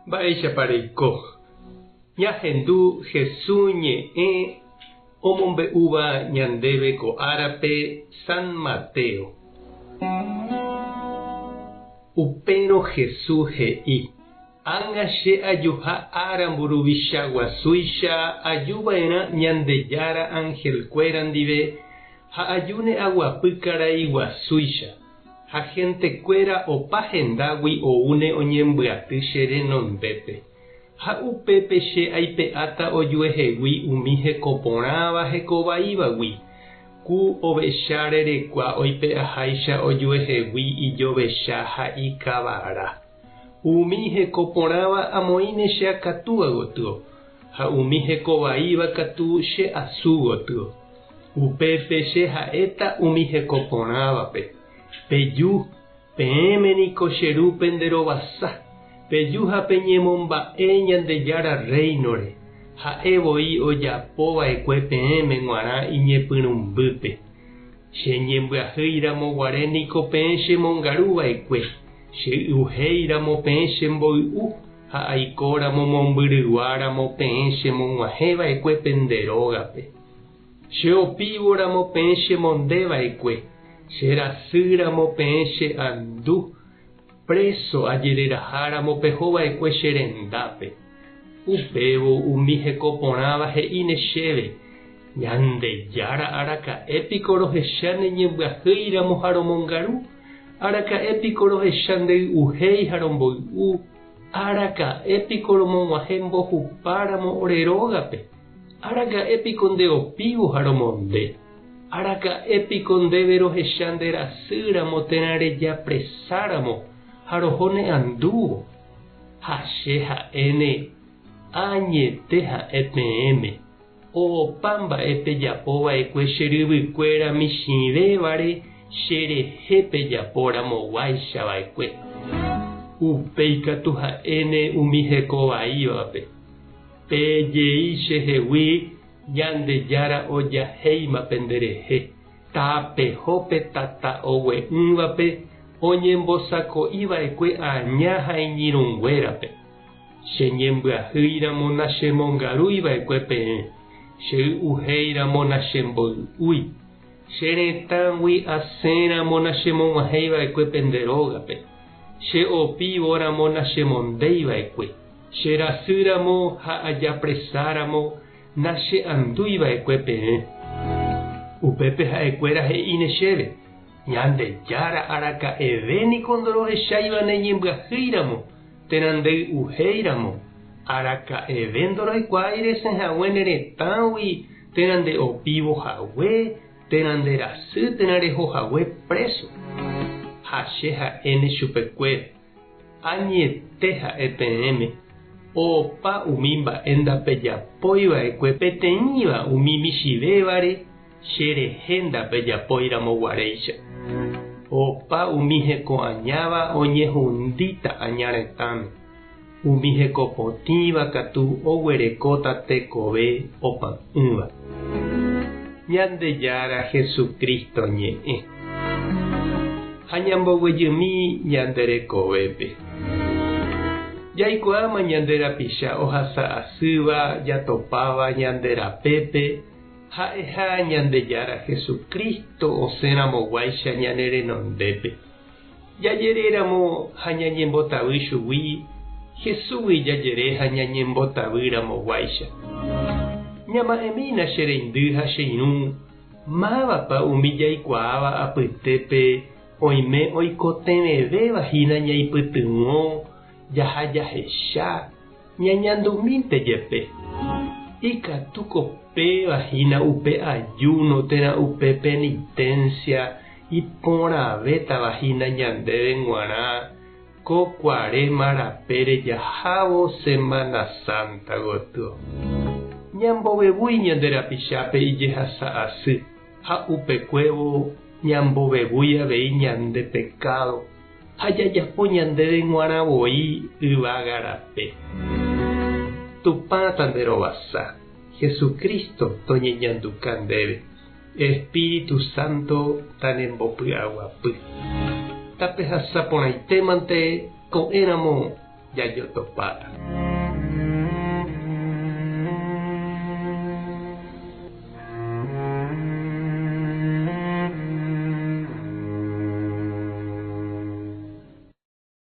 Mba'éichapa reiko? Ñahendu Hesu ñe'ẽ omombe'úva ñandéve ko árape San Mateo. Upérõ Hesu he'i, Ág̃a che ajuha ára mburuvicha guasúicha aju va'erã Ñandejára anhelkuéra ndive ha ajúne aguapy karai guasúicha. Ha hentekuéra opa hendágui oúne oñembyaty che renondépe. Ha upépe che aipe'áta ojuehegui umi heko porãva heko vaívagui, ku ovecha rerekua oipe'aháicha ojuehegui ijovecha ha ikavara. Umi heko porãva amoĩne che akatúa gotyo, ha umi heko vaíva katu che asu gotyo. Upépe che ha'éta umi heko porãvape, Peju, peẽme niko che Ru pende rovasa, peju ha peñemomba'e Ñandejára Rréinore, ha'e voi ojapo va'ekue peẽme g̃uarã iñepyrũmbýpe. Che ñembyahýi ramo guare niko peẽ chemongaru va'ekue, che y'uhéi ramo peẽ chemboy'u ha aiko ramo mombyrygua ramo peẽ chemog̃uahẽ va'ekue pende rógape. Che opívo ramo peẽ che monde va'ekue, che rasy ramo peẽ che andu, préso ajereraha ramo peho va'ekue che rendápe. Upévo umi heko porãva he'íne chéve, Ñandejára araka'e piko rohecha ne ñembyahýi ramo ha romongaru? Araka'e piko rohecha nde y'uhéi ha romboy'u? Araka'e piko romog̃uahẽ mbohupa ramo ore rógape? Araka'e piko nde opívo ha romonde? Araka'e piko ndéve rohecha nde rasy ramo térã rejapresa ramo ha roho ne andúvo? Ha che ha'éne, Añete ha'e peẽme, opa mba'e pejapo va'ekue che ryvykuéra michĩvévare che rehe pejapo ramoguáicha va'ekue. Upéi katu ha'éne umi heko vaívape. Pejei chehegui Ñandejára ojahéima penderehe, tapeho pe tata ogue'ỹvape oñembosako'iva'ekue aña ha iñirũnguérape. Che ñembyahýi ramo nachemongarúiva'ekue peẽ, che y'uhéi ramo nachemboy'úi, che retãgui asẽ ramo nachemog̃uahẽiva'ekue pende rógape, che opívo ramo nachemondéiva'ekue. Che rasy ramo ha ajapresa ramo na che andúi va'ekue peẽ. Upépe ha'ekuéra he'íne chéve, Ñandejára araka'eve niko ndorohecháiva ne ñembyahýi ramo térã ndey'uhéi ramo, araka'eve ndoroikuaái resẽ hague ne retãgui térã nde opívo hague térã nde rasy térã reho hague préso. Ha che ha'éne chupekuéra, Añete ha'e peẽme, opa umi mba'e ndapejapói va'ekue peteĩva umi michĩvévare che rehe ndapejapói ramo guaréicha. Opa umi heko añáva oñehundíta aña retãme, umi heko potĩva katu oguerekóta tekove opa'ỹva. Ñandejára Jesucristo ñe'ẽ. Ha ñamboguejymi ñande rekovépe. Jaikuaáma ñande rapicha ohasa asýva jatopáva ñande rapépe ha'eha Ñandejára Jesucristo osẽramoguáicha ñane renondépe. Jajeréramo ha ñañembotavy chugui, Jesúsgui jajere ha ñañembotavy ramoguáicha. Ñama'ẽmína che reindy ha che irũ, mávapa umi jaikuaáva apytépe oime oikotevẽvéva hína ñaipytyvõ, jaha jahecha, ñañandumínte jepe. Ikatúko péva hína upe ayuno térã upe penitencia iporãvétava hína ñandéve g̃uarã ko Cuaresma rapére jahávo Semana Santa gotyo. Ñambovevúi ñande rapichápe ijehasa asy ha upekuévo ñambovevúi avei ñande pekádo ha jajapo ñandéve g̃uarã voi yvága rape. Tupã tanderovasa, Jesucristo toñeñanduka ndéve, Espíritu Santo tanembopy'aguapy. Tapehasa porãitémante ko'ẽramo. Jajotopáta.